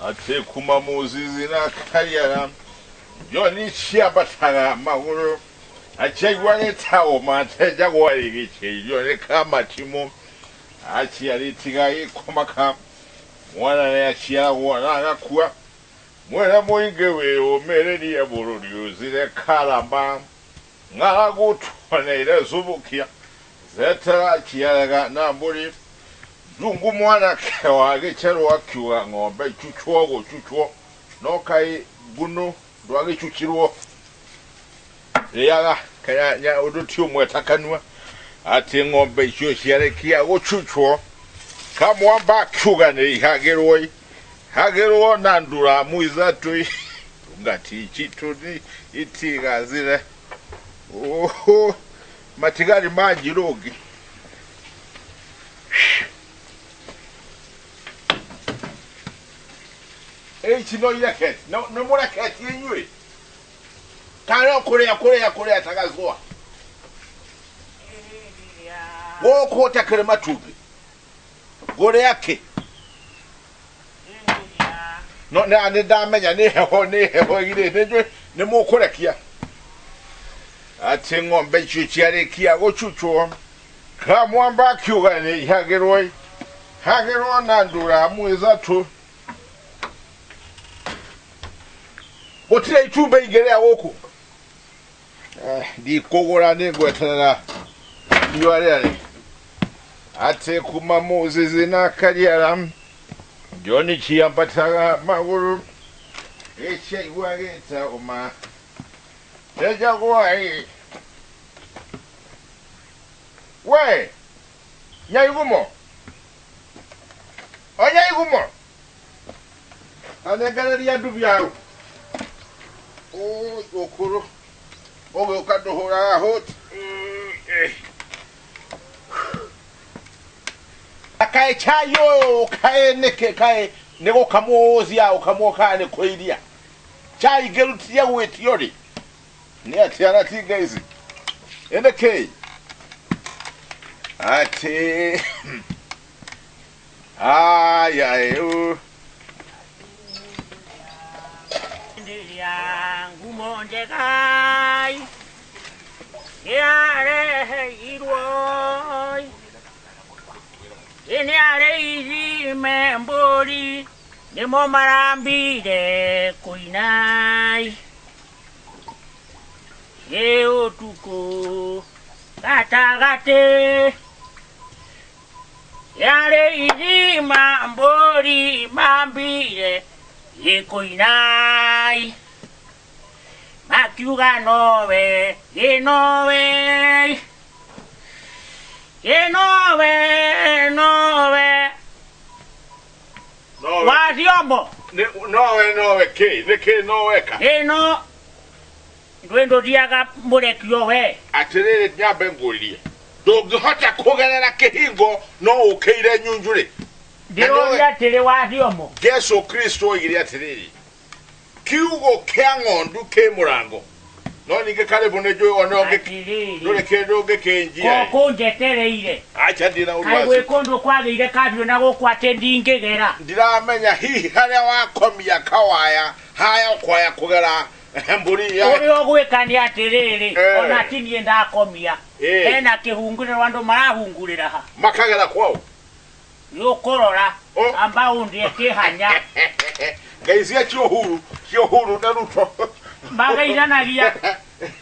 Atĩ kuma mũzizi na kariara Joni ciambataga magũrũ akĩigua gĩtaũ matenjagwo rĩgĩkĩirio nĩ kamatimũ aciari tiga gĩkũmaka mwana nĩaciaragwo na agakua mwena mũingĩ wĩyũmĩrĩrie bũrũri ũzire karamba ng'aragu tuoneire zubukia zetera ciaraga na mbũri ndungu mwanake wa gĩcerwo akiuga ng'ombe icucwo gũcucwo no kaĩ ngũnũ ndwagĩcucirwo rĩaga kanya ũndũ ti ũmwe ta kanua atĩ ng'ombe icio ciarĩkia gũcucwo kamwamba akiuga nĩ ihagĩrwo hagĩrwo na nduramu ithatũ ngati citũ itigazire oho matigari ma njirũngi. Ici no ireketi no nĩ mũreketie inyuĩ kana kũrĩa kũrĩa kũrĩa tagacũa gũkũ ũtakĩrĩ matumbĩ ngũrĩa kĩ no nĩ ndamenya nĩ heho ĩgirĩte njũĩ nĩ mũkũrekia atĩ ng'ombe icio ciarĩkia gũcucwo kamwamba akiuga nĩ ihagĩrwo hagĩrwo na nduramu ithatũ gũtirĩ itumbĩ ingĩrĩa gũkũ ndikũgũra nĩ ngweterera riũa rĩarĩ atĩ kuma mũzizi na kariara Joni ciambataga magũrũ gĩciaigua gĩtaũma tenjagwo we nyaigumo o nyaigumo anengereria ndubi hau ũkũrũ ũgĩũka ndũhũraga hũti kaĩ chai ũyũ kaĩ nĩkĩ kaĩ nĩ gũkamwo ũcia ũkamwo kana nĩ kwĩiria chai ngĩrutithia gwĩtio rĩ nĩ atĩa na tinga ici ĩnĩ kĩ atĩ aya ũ ngumo njegai ĩareheirwo ĩnĩ arĩithi me mbũri nĩmo marambire kũinai ĩ ũtukũ gatagatĩ arĩithi ma mbũri mambire ĩkũinai makiuga nowe ĩ nowe ĩ nowe nowe wathiomo nowe nowe kĩ nĩ kĩ noweka ĩno ndwĩndũthiaga mũrekio we atĩrĩrĩ nyambe ngũrie ndũngĩhota kũgerera kĩhingo no ũkĩire nyunju rĩ ndĩrũria atĩrĩ wathiomo Jesu Kristo oigire atĩrĩrĩ kiugo kĩa ng'ondu kĩ mũrango no ningĩ karibu nĩ njũĩ ona ndũrĩ kĩndũ ũngĩkĩnjia gũkũ njetereire acha ndina ũndũ kaĩ gwĩ kũndũ kwagĩire kandio na gũkũ atĩ ndingĩgera ndiramenya hihi harĩa wakomia kawaya haya ũkwaya kũgera mbũri ũrĩa ũgwĩka nĩ atĩrĩrĩ ona ti niĩ ndakomia hena kĩhungurĩro andũ marahungurĩra ha makagera kwao nĩ ũkũrora amba ũndĩe kĩhanya ngai cia Uhuru na Ruto mageithanagia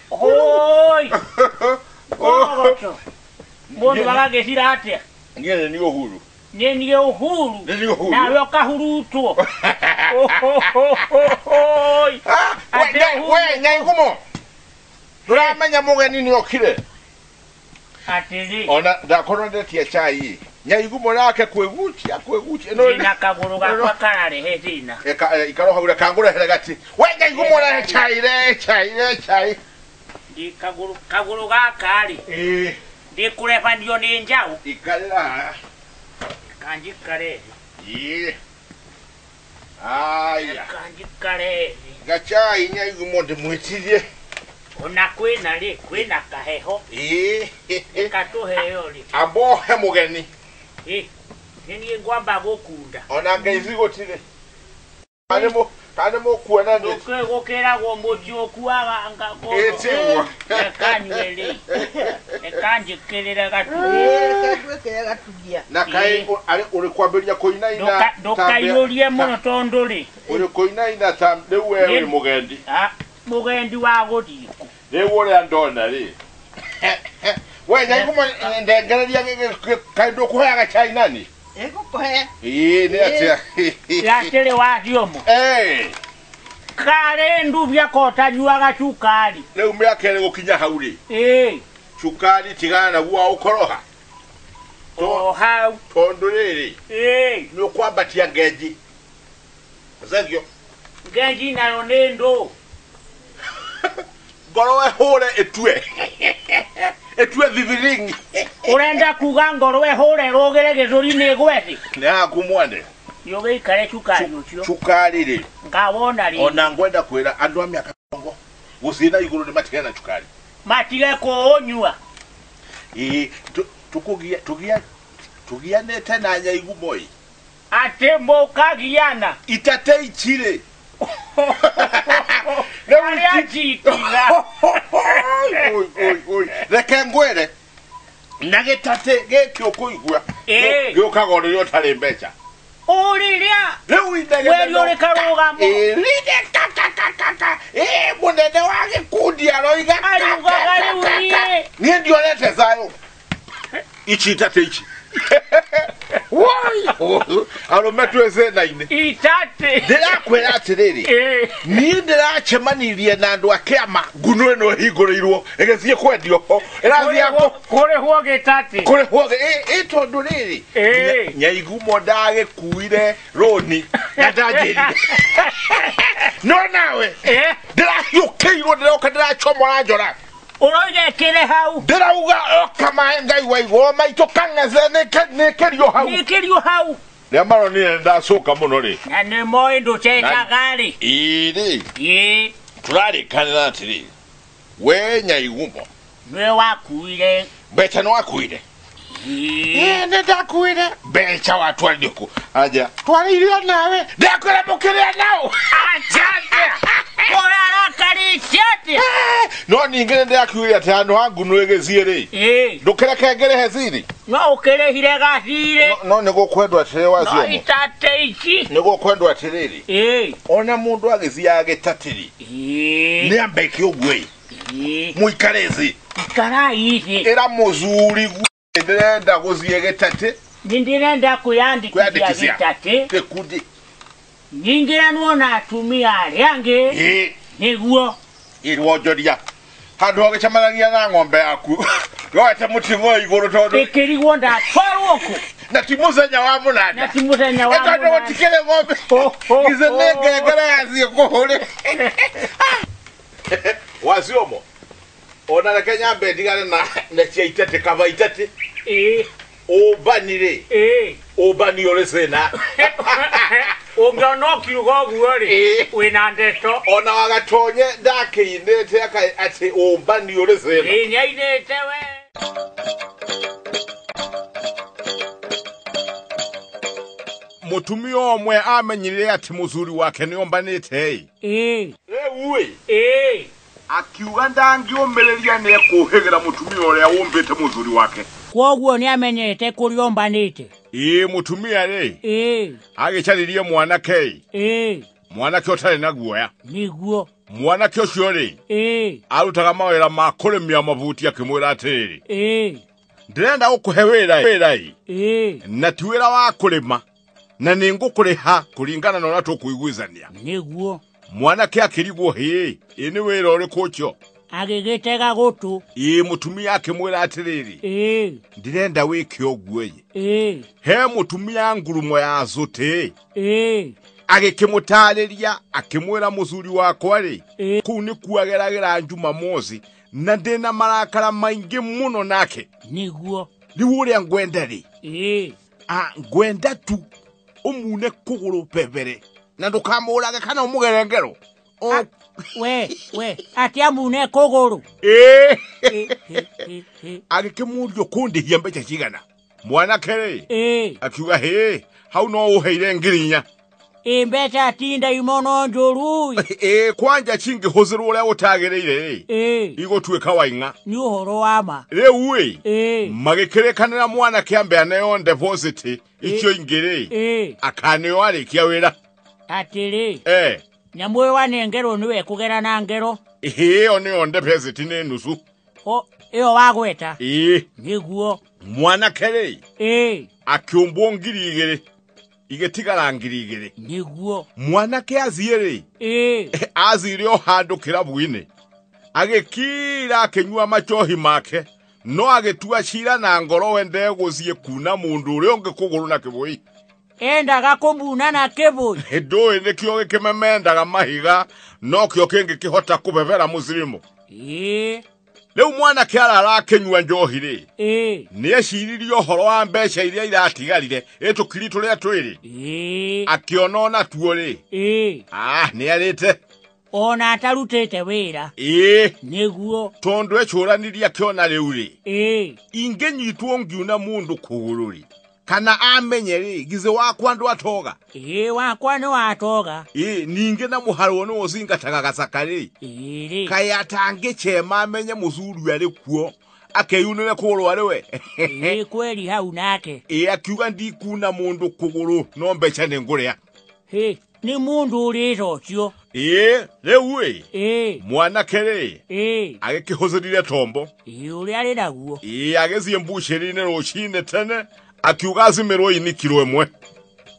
hũi kũrogoto mũndũ agagĩcira atĩa niĩ nĩ Uhuru nĩ niĩ Uhuru nawe ũkahurutwo we nyaigumo ndũramenya mũgeni nĩ okire atĩrĩ ona ndakorwo ndetia chai nyaigumo nake kwĩgucia kwĩgucia ndĩna kagũrũ gakwa kararehe thĩna ikaro hau reka ngũrehere gati we nyaigumo rehe chai rehe chai rehe chai ndĩ kagũrũ gaka rĩ ndĩkũrebanio nĩ njaũ ikarĩra haha kanjikare thĩ aya kanjikare thĩ gachai nyaigumo ndĩmwĩtirie ona kwĩna rĩ kwĩna kaheho ĩkatũheo rĩ ambohe mũgeni nĩ niĩ ngwamba gũkunda ona ngai ici gũtirĩ. Kana mũkuona nĩ Gũkĩragwo mũciĩ ũkuaga ngakũrũ. Ĩtiguo. Rekanyue rĩ. Rekanjĩkĩrĩre gatugia. Rekangwĩkĩre gatugia. Na kaĩ ũrĩ kwambĩrĩria kũinaina. Ndũkaiyũrie mũno tondũ rĩ. Ũrĩ kũinaina ta rĩu we wĩ mũgendi. Mũgendi wa gũthiĩ kũ? Rĩu ũrĩa ndona rĩ. We nyaiguma ndengereria kaĩ ndũkũheaga chai nani? Ĩgũkũhe. Ĩĩ nĩ atĩa? Atĩrĩ wathiomo. Karĩ ndubia ko ũtanyuaga cukari. Rĩu mĩaka ĩrĩ gũkinya hau rĩ. Ĩĩ. Cukari tigana naguo ũkoroha. O hau. Tondũ rĩrĩ. Ĩĩ. Nĩ ũkwambatia ngenji. Thengio. Ngenji nayo nĩ ndũ. Ngoro ĩhũre ĩtue. Ĩtue thibiringi. Ũrenda kuga ngoro ĩhũre ĩrũgĩre gĩthũri-inĩ ĩgwe thĩ? Nĩ haku mwene. Nĩũgĩikare cukari ũcio. Cukari rĩ. Ngawona rĩ. Ona ngwenda kwĩra andũ a mĩaka mĩrongo gũthiĩ na igũrũ nĩ matigane na cukari. Matige kũũnyua. Ĩĩ tũgianĩte na nyaigumo ĩ. Atĩ mũkagiana. Itate ici rĩ. Arĩa njitiga. Reke ngwĩre. Na gĩtate gĩkĩ ũkũigua. Gĩũkaga o rĩrĩa ũtarĩ mbeca. Ũrĩrĩa. Rĩu inegene. Weri ũrĩ karũgamo. Ĩrĩrĩ ka. Ĩ mũnene wa gĩkundi aroiga. Ariugaga rĩu niĩ. Niĩ ndionete thayũ. Ici itate ici. Woi! Arũme twĩ thĩna-inĩ. Itate. Ndĩrakwĩra atĩrĩrĩ. Niĩ ndĩracemanirie na andũ a kĩama nguno ĩno ĩhingũrĩirwo ĩgĩthiĩ kwendio. Ĩrathiĩ kũrĩhwo gĩtate. Kũrĩhwo ĩ tondũ rĩrĩ. Nyaigumo ndagĩkuire rũni na ndanjĩrire. No nawe ndĩrahiũkĩirwo ndĩroka ndĩrachomora njora. Ũroiga ĩkĩre hau. Ndĩrauga oka maĩ Ngai wa igũrũ maitũ kang'ethe nĩkĩrio hau. Nĩkĩrio hau. Rĩrĩa maronire nĩndacoka mũno rĩ. Na nĩ moĩ ndũcenjaga rĩ. Ĩĩ rĩ. Ĩĩ. Tũrarĩkanĩra atĩrĩ. We nyaigumo. Nĩwe wakuire. Mbeca nĩ wakuire. Ĩĩ nĩ ndakuire. Mbeca watwarire kũ? Anja. Twarĩirio nawe. Ndakwĩra mũkĩrĩa nao. Acha. Kũrarakarĩte atĩa? No ningĩ nĩ ndĩrakiugire atĩ handũ ha nguno ĩgĩthiĩ rĩ. Ndũkĩreke ngĩrĩhe thirĩ. No ũkĩrĩhire gathirĩ. No nĩ gũkwendwo atĩrĩ wacio. No itate ici. Nĩ gũkwendwo atĩrĩrĩ. Ona mũndũ agĩthiaga gĩtatĩ rĩ. Nĩ ambe eke ũguo ĩ. Mũikare thĩ. Ikarai thĩ. Ĩra mũthuri ndĩrenda gũthiĩ gĩtatĩ. Nĩ ndĩrenda kwĩyandĩkithia gĩtatĩ. Gĩkundi. Nyingĩranwo na atumia arĩa angĩ. Nĩguo. Irwonjoria. Handũ ha gũcemanagia na ng'ombe yaku. Yoete mũting'oe igũrũ tondũ. Ĩkĩrigwo ndatwarwo kũ. Na ti mũthenya wa mũnanda. Na ti mũthenya wa mũnanda. Tondũ gũtikĩrĩ ng'ombe. Githĩ nĩ ngengere yathiĩ kũhũrĩ. Waciomo. Ona reke nyambe ndigane na cia itatĩ kaba itatĩ. Ũmbani rĩ. Ũmbani ũrĩ thĩna. Ũngĩona ũkiuga ũguo rĩ, wĩna ndeto. Ona wagatonye ndakĩinĩte atĩ ũmbani ũrĩ thĩna. Ĩĩ nĩainĩte we. Mũtumia ũmwe amenyire atĩ mũthuri wake nĩombanĩte ĩ. Rĩu ĩ. Akiuga ndangĩũmĩrĩria nĩekũhĩgĩra mũtumia ũrĩa ũmbĩte mũthuri wake. Kwoguo nĩamenyete kũrĩa ombanĩte. Ĩĩ mũtumia rĩ. Agĩcaririe mwanake ĩ. Mwanake ũtarĩ na guoya. Nĩguo. Mwanake ũcio rĩ. Arutaga mawĩra ma kũrĩmia mabuti akĩmwĩra atĩrĩrĩ. Ndĩrenda gũkũhe wĩra ĩ. Na ti wĩra wa kũrĩma. Na nĩ ngũkũrĩha kũringana na ũrĩa tũkũiguithania. Nĩguo. Mwanake akĩrigwo hĩ, ĩ nĩ wĩra ũrĩkũ ũcio? Agĩgĩtega gũtũ. Ĩĩ mũtumia akĩmwĩra atĩrĩrĩ. Ndĩrenda wĩke ũguo ĩ. He mũtumia ngurumo ya zũtĩ. Agĩkĩmũtarĩria akĩmwĩra mũthuri wakwa rĩ. Kũu nĩkuo ageragĩra Jumamosi na ndĩna marakara maingĩ mũno nake. Nĩguo. Rĩu ũrĩa ngwenda rĩ. Ngwenda tu ũmune kũgũrũ bebere na ndũkamũrage kana ũmũgere ngero. We atĩ amune kũgũrũ. Agĩkĩmũria ũkũndĩhia mbeca cigana. Mwanake rĩ. Akiuga hĩ hau no ũheire 4,000. Ĩ mbeca ti ndaimono njũru. Ĩ kwanja cingĩhũthĩrwo ũrĩa ũtagĩrĩire rĩ. Ĩ. Igũtuĩka waing'a. Nĩ ũhoro wa ma. Rĩu ĩ. Ĩ. Magĩkĩrĩkanĩra mwanake ambe aneo deposit icio ingĩ rĩ. Ĩ. Akaneo arĩkia wĩra. Atĩrĩ. Eh. Nyamũ ĩyo wanengerwo nĩwe kũgera na ngero. Ĩyo nĩyo deposit nĩ nusu. O ĩyo wagweta. Ĩ. Nĩguo. Mwanake rĩ. Ĩ. Akĩũmbwo 2,000. Igĩtigara 2,000. Nĩguo. Mwanake athiĩ rĩ. Ĩ. Athire o handũ kĩrabu-inĩ. Agĩkira akĩnyua machohi make. No agĩtua cira na ngoro we ndegũthiĩ kuna mũndũ ũrĩa ũngĩ kũgũrũ na kĩbũi. Endaga kũmuna na kĩbũi. Ndũĩ nĩkĩo gĩkĩmemendaga mahiga no kĩo kĩngĩkĩhota kũbebera mũcirimũ. Ĩ. Rĩu mwanake arara akĩnyua njohi rĩ. Ĩ. Nĩeciririe ũhoro wa mbeca iria iratigarire ĩ tũkiri tũrĩa twĩrĩ. Ĩ. Akĩona ona tuo rĩ. Ĩ. Ah, nĩarĩte. Ona atarutĩte wĩra. Ĩ. Nĩguo. Tondũ ecũranirie akĩona rĩu rĩ. Ĩ. Ingĩnyitwo ngiuna mũndũ kũgũrũ rĩ. Kana amenye rĩ, githĩ wakwa ndwatoga. Ĩ wakwa nĩ watoga. Ĩ ningĩ na mũharwo nĩ ũcingataga gacaka rĩ. Ĩ rĩ. Kaĩ atangĩchema amenye mũthuri arĩ kuo akeyunĩre kũgũrũ arĩ we. Ĩ kweli hau nake. Ĩ akiuga ndikuna mũndũ kũgũrũ no mbeca nĩ ngũrĩa. Hĩ, nĩ mũndũ ũrĩte ũcio. Ĩ rĩu ĩ. Ĩ. Mwanake rĩ. Ĩ. Agĩkĩhũthĩrire tombo. Ĩ ũrĩa arĩ naguo. Ĩ agĩthiĩ mbucĩrĩ-inĩ rũcinĩ tene. Akiuga acimĩrwo ini kiro ĩmwe.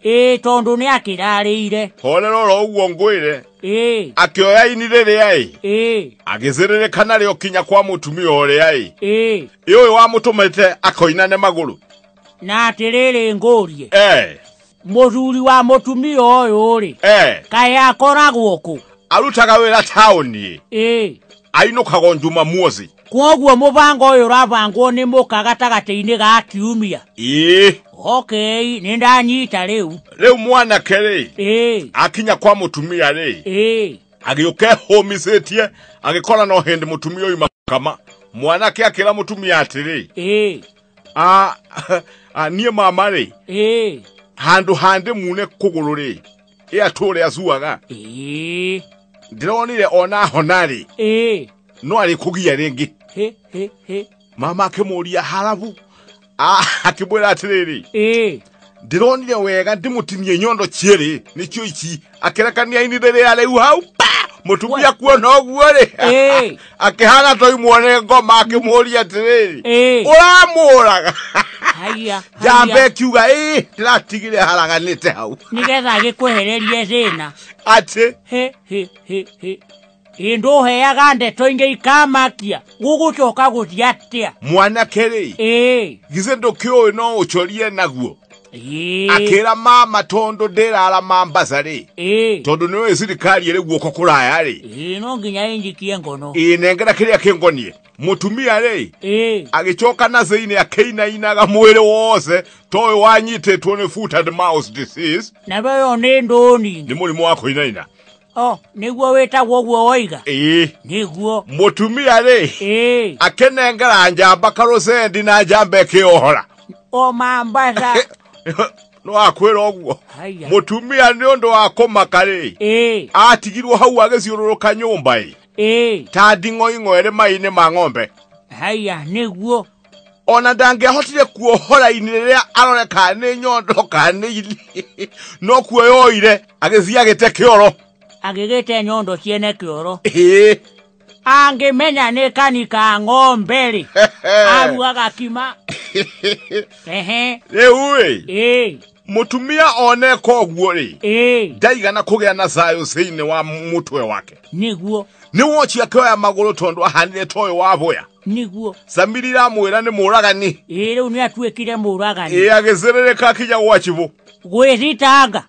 Ĩ tondũ nĩ akĩrarĩire. Horera oro ũguo ngwĩre. Ĩ. Akĩoya ini rĩrĩa ĩ. Ĩ. Agĩcĩrĩrĩka narĩo kinya kwa mũtumia ũrĩa ĩ. Ĩ. Ĩ ũyũ wamũtũmĩte akoinane magũrũ. Na atĩrĩrĩ ngũrie. Eh. Mũthuri wa mũtumia ũyũ rĩ. Eh. Kaĩ akoragwo kũ? Arutaga wĩra taũni. Ĩ. Ainũkagwo Jumamosi. Kwoguo mũbango ũyũ ũrabangwo nĩ mũka gatagatĩ-inĩ ga kiumia. Ĩ. Okay, nĩ ndanyita rĩu. Rĩu mwanake rĩ. Ĩ. Akinya kwa mũtumia rĩ. Ĩ. Agĩũka ehũmicĩtie agĩkora no hĩndĩ mũtumia oima kama. Mwanake akĩra mũtumia atĩrĩ. Ĩ. Niĩ mama rĩ. Ĩ. Handũ handĩ mune kũgũrũ rĩ. Ĩ atũre acuaga. Ĩ. Ndĩronire ona hona rĩ. Ĩ. No arĩ kũgia rĩngĩ. Hĩ hĩ hĩ. Mama akĩmũria harabu. Akĩmwĩra atĩrĩrĩ. Ĩ. Ndĩronire wega ndĩmũtinie nyondo cierĩ nĩcio ici. Akĩrekania ini rĩrĩa rĩu hau pa. Mũtumia kuona ũguo rĩ. Ĩ. Akĩhana toimwo nĩ ngoma akĩmũria atĩrĩrĩ. Ĩ. Ũramũraga. Haiya. Njamba ĩkiuga ĩ ndĩratigire haraganĩte hau. Nĩgetha agĩkwehererie thĩna. Atĩ. Hĩ hĩ hĩ hĩ. Ĩ ndũheaga ndeto ingĩ ikamakia. Gũgũcoka gũthiĩ atĩa? Mwanake rĩ. Ĩ. Githĩ ndũkĩũĩ no ũcorie naguo. Ĩ. Akĩra mama tondũ ndĩrara Mombasa rĩ. Ĩ. Tondũ nĩũĩ thirikari ĩrĩ guoko kũraya rĩ. Ĩ no nginya ĩnjikie ngono. Ĩ nengera kĩrĩa kĩngonie. Mũtumia rĩ. Ĩ. Agĩcoka na thĩinĩ akĩinainaga mwĩrĩ wothe toyũ wanyitĩtwo nĩ foot and mouth disease. Na weyo nĩ ndũni. Nĩ mũrimũ wa kũinaina. O, nĩguo wĩtagwo ũguo woiga. Ĩ. Nĩguo. Mũtumia rĩ. Ĩ. Akĩnengera njamba karũcendi na njamba ĩkĩohora. O Mombasa. No akwĩra ũguo. Haiya. Mũtumia nĩ ũndũ wa kũmaka rĩ. Ĩ. Atigirwo hau agĩciũrũrũka nyũmba ĩ. Ĩ. Ta nding'oing'o ĩrĩ mai-inĩ ma ng'ombe. Haiya, nĩguo. Ona ndangĩahotire kuohora ini rĩrĩa arore kana nĩ nyondo kana nĩ ini. No kuo yoire agĩthiĩ agĩte kĩoro. Agĩgĩte nyondo ciene kĩoro. Ĩ. Angĩmenya nĩ kani ka ng'ombe rĩ. Arugaga kima. Ehe. Rĩu ĩ. Ĩ. Mũtumia oneka ũguo rĩ. Ĩ. Ndaigana kũgĩa na thayũ thĩinĩ wa mũtwe wake. Nĩguo. Nĩ wochi akĩoya magũrũ tondũ ahanire ta ũyũ wa boya. Nĩguo. Samiri ramwĩra nĩ mũragani. Ĩ rĩu nĩ atuĩkire mũragani. Ĩ agĩcĩrĩrĩka akinya gwa chibũ. Gwĩthitanga.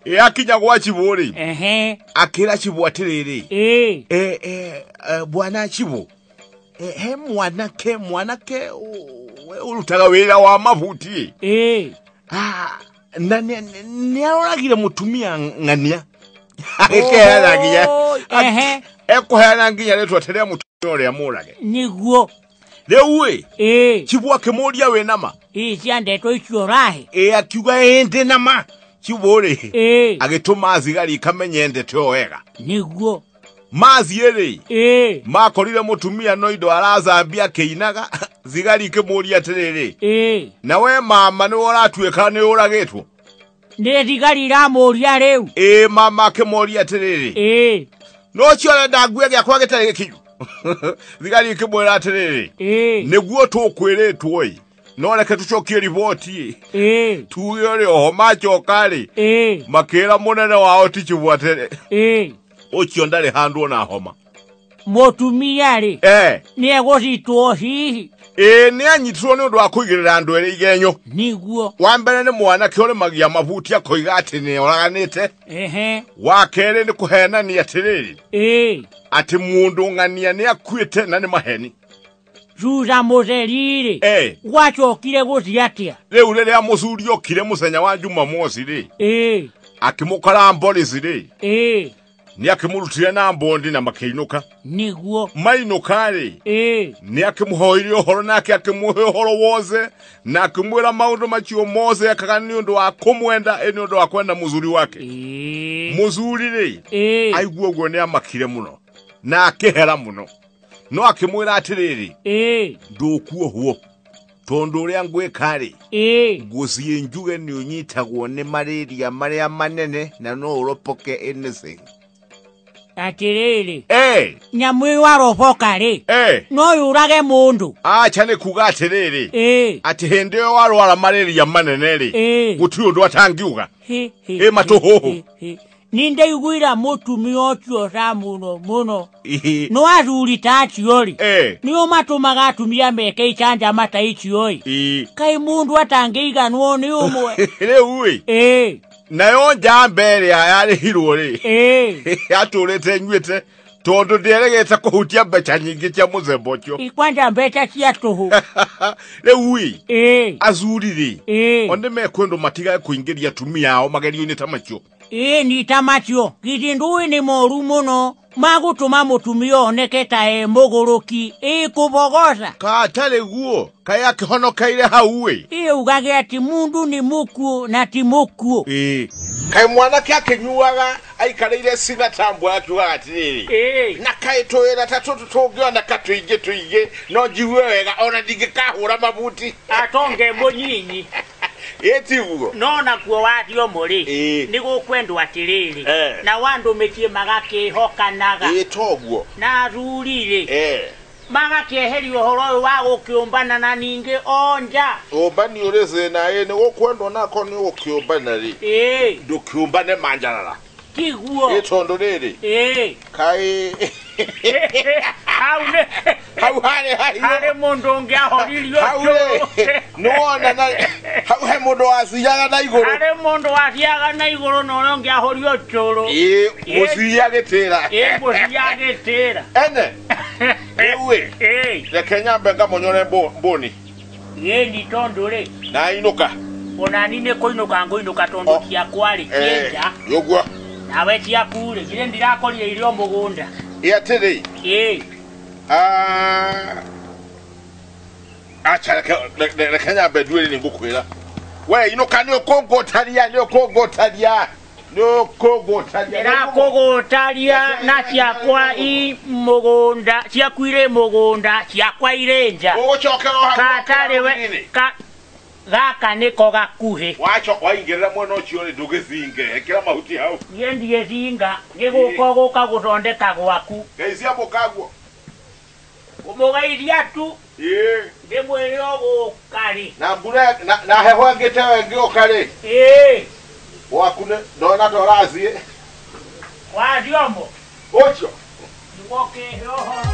Ĩ akinya gwa chibũ rĩ. Ehe. Akĩra chibũ atĩrĩrĩ. Ĩ. Bwana chibũ. He mwanake ũrutaga wĩra wa mabuti. Ĩ. Na nĩ aroragire mũtumia ng'ania. Agĩkĩheana nginya. Ehe. Ekũheana nginya rĩtwa rĩa mũtumia ũrĩa mũrage. Nĩguo. Rĩu ĩ. Ĩ. Chibũ akĩmũria wĩ nama. Ĩ cia ndeto icio ũrahe. Ĩ akiuga ĩ ndĩ nama. Chibũ rĩ Ĩĩ. Agĩtũma thigari ikamenye ndeto ĩyo wega. Nĩguo. Mathiĩ rĩ Ĩĩ. Makorire mũtumia no indo aracambia akĩinaga. Thigari ikĩmũria atĩrĩrĩ, Ĩĩ. na we mama nĩwe ũratuĩka nĩ ũragĩtwo? Nĩ thigari iramũria rĩu. Ĩĩ, mama akĩmoria atĩrĩrĩ, Ĩĩ. no ũcio ũrenda ngue gĩakwa gĩtarĩ gĩkinyu? Thigari ikĩmwĩra atĩrĩrĩ, Ĩĩ. nĩguo tũkwĩrĩtwo ĩ, no reke tũcokie riboti ĩ, Ĩĩ. tuge ũrĩ oho. Macoka rĩ, Ĩĩ. makĩra mũnene wao ti Chibũ atĩrĩ, Ĩĩ. ũcio ndarĩ handũ ona homa. Mũtumia rĩ Eh. nĩ egũcitwo hihi? Ĩĩ, nĩ anyitirwo nĩ ũndũ wa kũigĩrĩra andũ erĩ igenyo. Nĩguo. Wa mbere nĩ mwanake ũrĩmagia mabuti akoiga atĩ nĩ oraganĩte. Ehe. Wa kerĩ nĩ kũhenania atĩrĩrĩ, Ĩĩ. atĩ mũndũ ng'ania nĩ akuĩte na nĩ maheni. Thutha mũtheri rĩ, Eh. gwacokire gũthiĩ atĩa? Rĩu rĩrĩa mũcuri okire mũthenya wa Jumamosi rĩ, Ĩĩ. akĩmũkora Boris rĩ, Ĩĩ. nĩ akĩmũrutire na mbondi na makĩinũka. Nĩguo. Mainũka rĩ, Ĩĩ. nĩ akĩmũhoire ũhoro nake akĩmũhe ũhoro wothe na akĩmwĩra maũndũ macio mothe ekaga nĩ ũndũ wa kũmwenda, ĩ nĩ ũndũ wa kwenda mũthuri wake. Ĩĩ. Mũthuri rĩ, Ĩĩ. aigua ũguo nĩ amakire mũno na akĩhera mũno, no akĩmwĩra atĩrĩrĩ, Ĩĩ. ndũkuohwo tondũ ũrĩa ngwĩka rĩ, Ĩĩ. ngũciĩ njuge nĩ ũnyitagwo nĩ malaria marĩa manene na no ũropoke anything. Atĩrĩrĩ, Eh. nyamũ ĩyo aroboka rĩ, Eh. no yũrage mũndũ. Acha nĩ kuga atĩrĩrĩ, Ĩĩ. atĩ hĩndĩ ĩyo warwara malaria manene rĩ, Ĩĩ. gũtirĩ ũndũ atangiuga. Hĩ, hĩ, Ĩ matũhũhũ. hĩ, hĩ. Nĩ ndaiguira mũtumia ũcio ca mũno mũno. Ĩhĩ. No athuri ta acio rĩ, Eh. nĩo matũmaga atumia meke icanjama ta icio ĩ. Ĩĩ. Kaĩ mũndũ atangĩiganwo nĩ ũmwe? Rĩu ĩ, Ĩĩ. nayo njamba ĩrĩa yarĩhirwo rĩ, Ĩĩ. yatũrĩte nyuĩte tondũ ndĩeregete kũhutia mbeca nyingĩ cia mũthemba ũcio. Ikwanja mbeca cia tũhũ. Rĩu ĩ, Ĩĩ. athuri rĩ, Ĩĩ. o nĩmekwendwo matigage kũingĩria atumia ao magerio-inĩ ta macio. Ĩĩ, ni ta macio githĩ ndũĩ nĩ moru mũno magũtũma mũtumia oneke ta e mũgũrũki ĩ kũbogoca. Katarĩ guo, kaĩ akĩhonokeire hau ĩ. Ĩ ugage atĩ mũndũ nĩ mũkuũ na ti mũkuũ. Ĩĩ. Kaĩ mwanake akĩnyuaga aikarĩire cina tambwa akiugaga atĩrĩrĩ, Ĩĩ. na kaĩ tũwĩra ta tũtũ tũngĩoneka tũingĩ tũingĩ no njigue wega ona ndingĩkahũra mabuti. Atonge mũnyinyi. Ĩ tiguo. No nakuo wathiomo rĩ, Ĩĩ. nĩ gũkwendwo atĩrĩrĩ, Eh. na andũ mĩciĩ magakĩhokanaga. Ĩ toguo. Na athuri rĩ, Eh. magakĩeheria ũhoro ũyũ wa gũkĩũmbana na ningĩ onja. Ũmbani ũrĩ thĩna ĩ, nĩ gũkwendwo nako nĩ ũgũkĩũmbana rĩ, Ĩĩ. ndũkĩũmbane manjarara. Tiguo. Ĩ tondũ rĩrĩ, Ĩĩ. kaĩ Hau nĩ hau harĩ hahiũ. Harĩ mũndũ ũngĩ ahoririo Hau rĩ, njũrũ. nĩwona na hau he mũndũ waciaga na igũrũ. Harĩ mũndũ waciaga na igũrũ na ũrĩa ũngĩ ahorio njũrũ. Ĩ mũcii agĩtĩra. Ĩ mũcii agĩtĩra. Ene rĩu ĩ, Ĩĩ. reke nyambe ngamonyore mbũni. Ĩ ni tondũ rĩ, Na inũka. onani nĩ kũinũka ngũinũka tondũ O. ciakwa rĩ cienja. Ũguo. Nawe ciaku rĩ, githĩ ndirakorire irio mũgũnda. Ĩ atĩrĩ, Ĩ. Acha reke nyambe nduĩre nĩ ngũkwĩra. We inũka nĩ ũkũngũtaria, nĩ ũkũngũtaria, nĩ ũkũngũtaria. Ndĩrakũgũtaria na ciakwa i mũgũnda, ciaku irĩ mũgũnda, ciakwa irĩ nja. Ũgũcokera o hau Katarĩ we ka gaka nĩko gakuhĩ. Wacoka waingĩrĩra mwena ũcio rĩ, ndũgĩcinge, ĩkĩra mahuti hau. Niĩ ndiĩcinga, nĩgũka gũka gũthondeka gwaku. Ngeithia mũkaguo. Kũmũgeithia tu. Ĩĩ. Ndĩmwĩre ũgũka rĩ. Na mbura na heho ĩngĩ ta ĩyo ĩngĩũka rĩ. Ĩĩ. Gwaku nĩ ndona ta ũrathiĩ. Wathiomo. Ũcio. Nĩguo ũkĩhe ũhoro.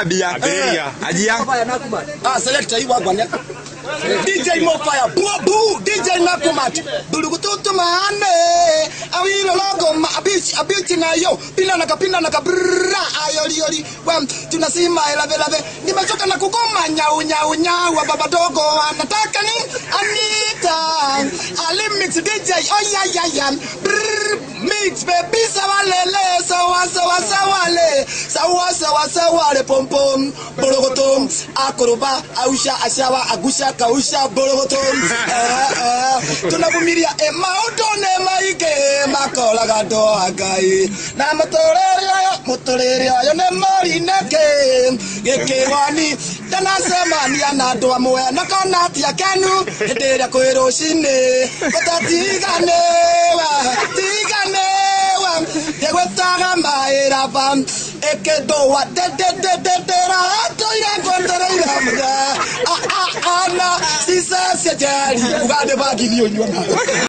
Ambia. Anjia. Ah, selector hii wagwa ne. DJ Mofire, bu bu, DJ Nakumat. Bulugututu maane. Awilo logo ma abichi abichi na yo. Pina na kapina na kabrra ayoli yoli. Wam tunasima elave lave. Nimechoka na kugoma nyau nyau nyau wa baba dogo anataka ni Anita. Ali mix DJ oh ya ya ya. Brr, mix baby sawalele sawa sawa sawale. Sawa sawa sawale pom pom. Bologotom akoroba ausha ashawa agusha kausha bologotom. Tunavumilia mautone maige makola gado agai. Na motorere ayo ne marineke. Gekewani tanasemania na andu amwe na kana ti akenu hĩndĩ ĩrĩa kwĩ rũcinĩ gũtatiganewa tiganewa ndĩgwĩtaga maĩraba ĩkĩndũa ndĩndĩndĩndĩra tũire ngwetereire mũthenya ana cicacia njeri ugande bangi niĩ ũnyua maĩ.